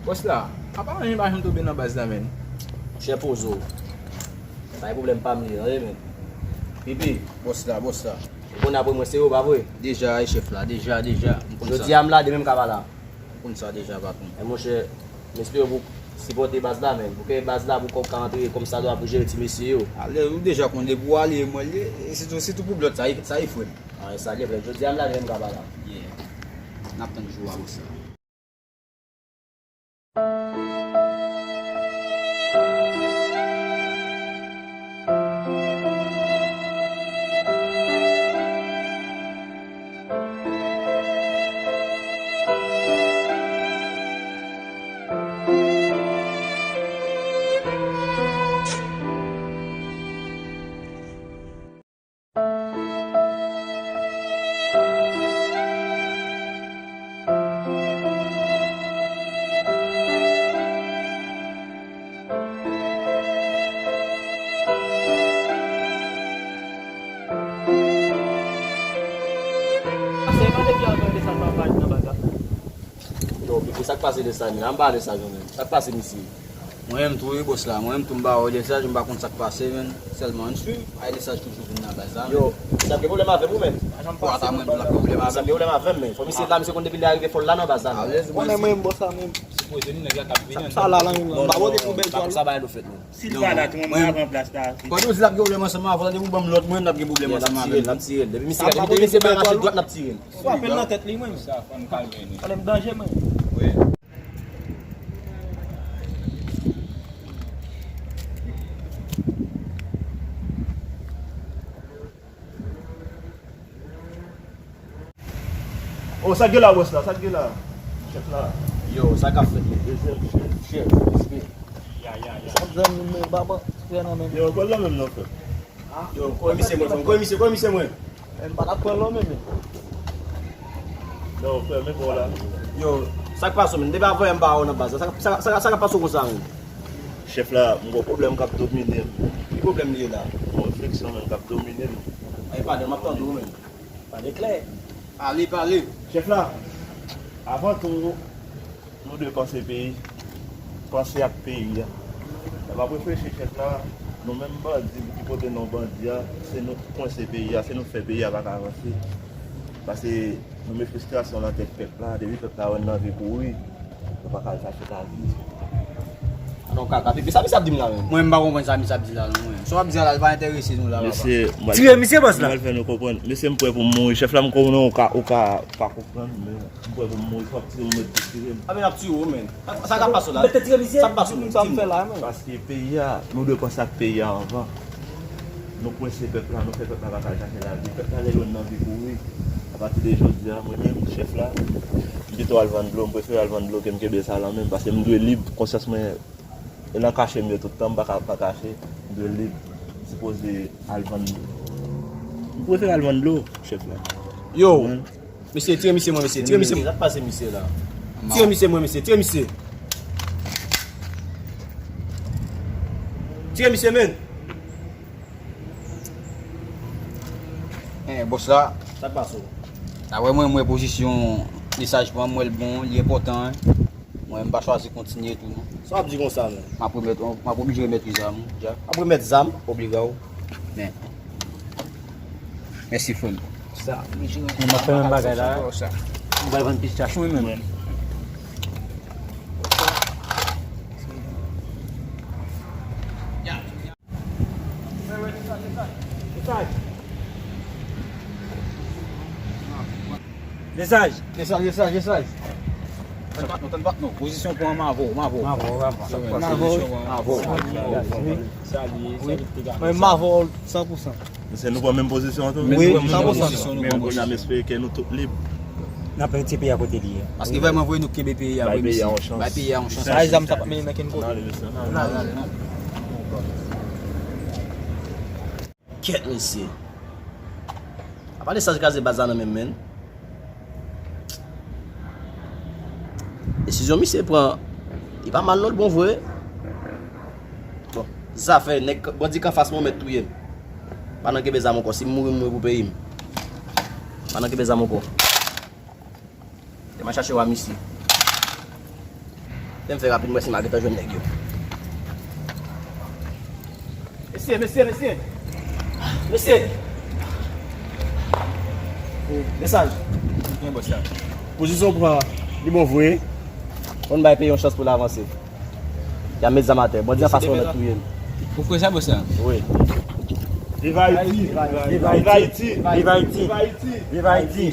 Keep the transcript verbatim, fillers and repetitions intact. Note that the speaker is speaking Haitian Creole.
Bòs la, apa anyen pa janm tonbe nan baz la, menn? Monchè, poze w. Sa e pwoblèm pa m li, tande, menn. Pipi. Bòs la, bòs la. Ou konn apre mwen se yo, pa vre? Deja, wi, chèf la, deja, deja. M konn sa. Jodi a m la, demen m ka pa la. M konn sa deja, patwon. E monchè, m espere pou sipòte baz la, menn. Pou ke baz la, pou kòb ka antre kòmsadwa pou jere ti mesye yo. Ale, ou deja konn depi w ale, mwen li, e sitou, sitou pou blòd sa, sa e frè m. Ah, e sa gen frè m. Jodi a m la, demen m ka pa la. Yeah. N ap tann jou a, bòs la. Yo, Pipi, sa k pase Lesaj, menn? Anba Lesaj, menn. Sa k pase, misye? Mwen menm tou, wi, bòs la. Mwen menm tou, m pa wè Lesaj, m pa konn sa k pase, menn. Sèlman, ann swiv. Ay, Lesaj toujou vin nan baz la, menn. Yo, misye ap gen pwoblèm avè m, wi, menn. Misye ap gen pwoblèm avè m, menn. Fò misye la, misye konn depi lè arive fòl la nan baz la, menn. Mwen menm, wi, m bòs la, menn. Sipoze nou nèg la k ap vini. Sa la, la, menn, m pa pote pou bèl tòl. Sa bay nou fèt, menn. Si l pa la, tou moun ap ranplas la. Pandan w di l ap gen pwoblèm ansanm avè w, tande pou ban m lòt mwen, n ap gen pwoblèm ansanm avè l. N ap tire l, n ap tire l. Depi misye ka vin, depi misye pa mache dwat, n ap tire l. Frape l nan tèt li, mwen. Sa, fò n kalme nou. Fò n danje, mwen. Wi. Oh, sa k gen la, bòs la? Sa k gen la? Chèf la. Yo, sa k ap fèt, menn? Dezyèm chèf. Chèf, respè. Ya, ya, ya. Sa k zanmi m, men baba, frè nan men. Yo, kòl la menm nan, frè. Yo, kòl misye mwen, frè m. Kòl misye, kòl misye mwen. Men m pa t ap pran l non, men, men. Non, frè, men kòl la. Yo, sa k pase w, menn? Depi avanyè m pa wè w nan baz la. Sa, sa, sa, sa k ap pase w konsa, menn? Chèf la, m gen pwoblèm k ap domine m. Ki pwoblèm li ye la? Yon enfeksyon, menn, k ap domine m. Ay, pale, m ap tande w, menn. Pale klè. Pale, pale. Chèf la, avan tou, nou dwe panse peyi, panse ak peyi a. Lè m ap reflechi, chèf la, nou menm bandi, pou ki pote non bandi a, se nou k kwense peyi a, se nou k fè peyi a pa ka avanse. Paske nou met fristrasyon nan tèt pèp la, depi pèp la wè n nan vi kouri, nou pa ka al chache lavi. Anon kaka, Pipi, sa misye ap di m la menm? Mwen, m pa konprann sa misye ap di la, non, mwen. Sa w ap di la, li pa enterese nou la, papa. Mesye, m pral, tire misye, bòs la. M pral fè nou konprann. Mesye, m prè pou m mouri. Chèf la, m konnen w ka, ou ka pa konprann, men m prè pou m mouri. Si w ap tire m, ou mèt tire m. A, men n ap tire w, men. Sa k ap pase w la? Mete tire misye. Sa k ap pase w, men? Sa m fè la, men? Paske peyi a, nou dwe panse ak peyi a anvan. Nou kwense pèp la, nou fè pèp la pa ka chache lavi. Pèp la lè yo nan vi kouri. Apati de jodi a, mwen menm, chèf la, m pito al vann dlo, m prefere al vann dlo ke m kenbe sa lan men m, paske m dwe lib, konsyans mwen e nan kache m ye tout tan, m pa ka pa kache, m dwe lib, m sipoze al vann, m prefere al vann dlo, chèf la. Yo, mesye, tire misye mwen, mesye, tire misye mwen. Sa k pase misye la? Tire misye mwen, mesye, tire misye. Tire misye, men. Eh, bòs la. Sa k pase w? Dapre mwen, mwen pozisyon Lesaj pran, mwen l bon, li enpòtan, wi. Mwen, m pa chwazi kontinye tou, non. Sa w ap di konsa, menn? M ap remèt, m ap oblije remèt li zam, dja. W ap remèt zam? Obliga w. Men. Mèsi, frè m. Sa, oblije. Mwen, m ap fè menm bagay la. M pral vann pistach, wi, menm. Lesaj. Lesaj, Lesaj, Lesaj. Tann pa nou, tann pa nou. Pozisyon pou an Mavo, Mavo. Mavo, Mavo. Mavo. Mavo. Salye, salye piga. Mwen Mavo san pou san. Se nou pran menm pozisyon an tou? Wi, san pou san. Men kounye a m espere ke nou tout lib. N ap retire peyi a kote li ye. Paske vrèman vre nou kenbe peyi a vre, mesye. Bay peyi a yon chans. Bay zam sa pa mennen nan kenn kote. N ale, mesye, n ale. N ale, n ale. Kèt, mesye. Apa Lesaj kraze baz la nan men m, menn. Desizyon misye pran, li pa mal non, li bon vre. Bon, zafè nèg bandi k anfas mwen, ou mèt touye m. Pa nan kenbe zam ankò, si m mouri, m mouri pou peyi m. Pa nan kenbe zam ankò. Te m al chache wa misye. M fè rapid, m wè si m a gentan jwenn nèg yo. Mesye, mesye, mesye. Mesye. Mesaj. Pozisyon w pran, li bon vre. Konn bay peyi yon chans pou l avanse. Y a met zam atè. Bandi anfas mwen mèt touye l. Ou kwè sa, bòs la? Wi. Viv Ayiti! Viv Ayiti! Viv Ayiti! Viv Ayiti!